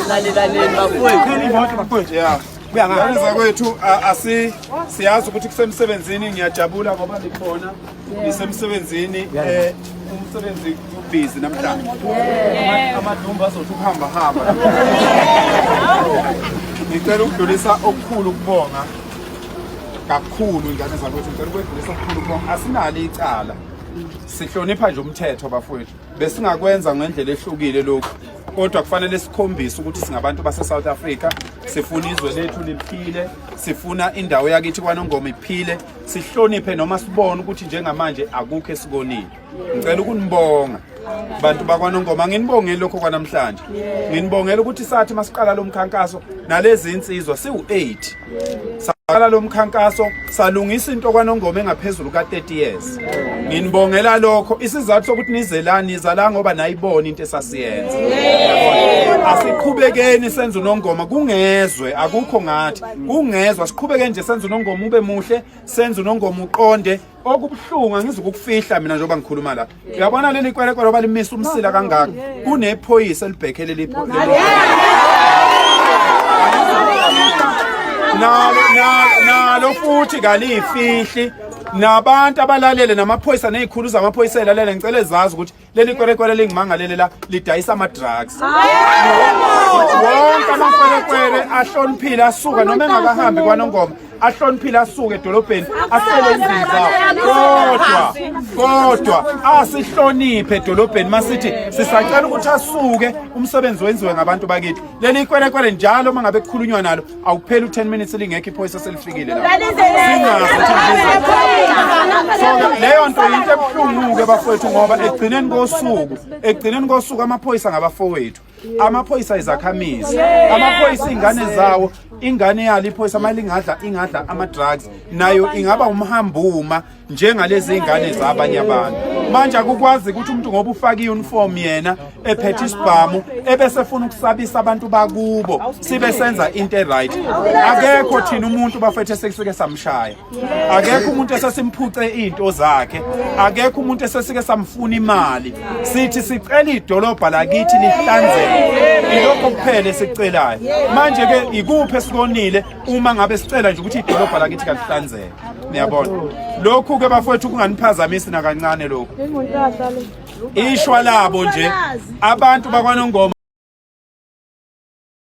Lalelani bafowethu. Yeah. Ngane zakwethu asi siyazi ukuthi kusemsebenzini, ngiyajabula ngoba nikhona, nisemsebenzini, umsebenzi ubhizi namhlanje. Amadumba azothi ukuhamba hamba. Ngicela ukudlulisa okukhulu ukubonga kakhulu, ingane zakwethu, ngicela ukwedlulisa okukhulu ukubonga. Asinalo icala. Sihlonipha nje umthetho, bafowethu. Besingakwenza ngendlela ehlukile lokhu, kodwa kufanele sikhombise ukuthi singabantu base-South Africa, sifuna izwe lethu liphile, sifuna indawo yakithi kwaNongoma iphile, sihloniphe noma sibone ukuthi njengamanje akukho esikonile. Ngicela ukunibonga, bantu bakwaNongoma, nginibongele lokho kwanamhlanje, nginibongela ukuthi sathi masiqala lo mkhankaso nalezi insizwa siwu-8, saqala lo mkhankaso, salungisa into kwaNongoma engaphezulu ka-30 years. Nginibongela lokho. Isizathu sokuthi nize la, niza la ngoba nayibona into esasiyenza. Asiqhubekeni senze uNongoma kungezwe, akukho ngathi kungezwa. Siqhubekeni nje senze uNongoma ube muhle, senze uNongoma uqonde. Okubuhlungu, angizukukufihla mina njengoba ngikhuluma la, uyabona leli kwerekwere oba limisa umsila kangaka, kunephoyisa elibhekhe leli nalo nalo futhi kalifihli nabantu abalalele namaphoyisa nezikhulu zamaphoyisa elalele. Ngicela ezazi ukuthi leli kwerekwere lingimangalele la lidayisa ama-drugs. Wonke amakwerekwere ahloniphile asuka noma engakahambi kwaNongoma, ahloniphile asuke edolobheni, ahlele endlini zawo, kodwa asihloniphe edolobheni. Masithi sisacela ukuthi asuke, umsebenzi wenziwe ngabantu bakithi. Leli kwerekwere njalo uma ngabe kukhulunywa nalo, awupheli u-10 minutes lingekho iphoyisa selifikile la. Singazi ukuthi so leyo nto yinto ebuhlungu-ke, bafowethu, ngoba ekugcineni kosuku amaphoyisa ngabafowethu, amaphoyisa izakhamizi, amaphoyisa iy'ngane zawo, ingane yalo iphoyisa uma lingadla, ingadla ama-drugs nayo ingaba umhambuma njengalezi iy'ngane zabanye abantu. Manje akukwazi ukuthi umuntu ngoba ufake i-uniform, yena ephethe isibhamu, ebese efuna ukusabisa abantu bakubo sibe senza into e-right. Akekho thina umuntu, bafethu, esekusuke samshaya, akekho umuntu esesimphuce iy'nto zakhe, akekho umuntu esesike samfuna imali. Sithi sicela idolobha lakithi lihlanzeke, ilokho kuphela esikucelayo. Manje-ke ikuphi esikonile uma ngabe sicela nje ukuthi idolobha lakithi kalihlanzeke? Niyabona lokhu-ke, bafowethu, kunganiphazamisi nakancane lokhu, ishwa labo nje abantu bakwaNongoma.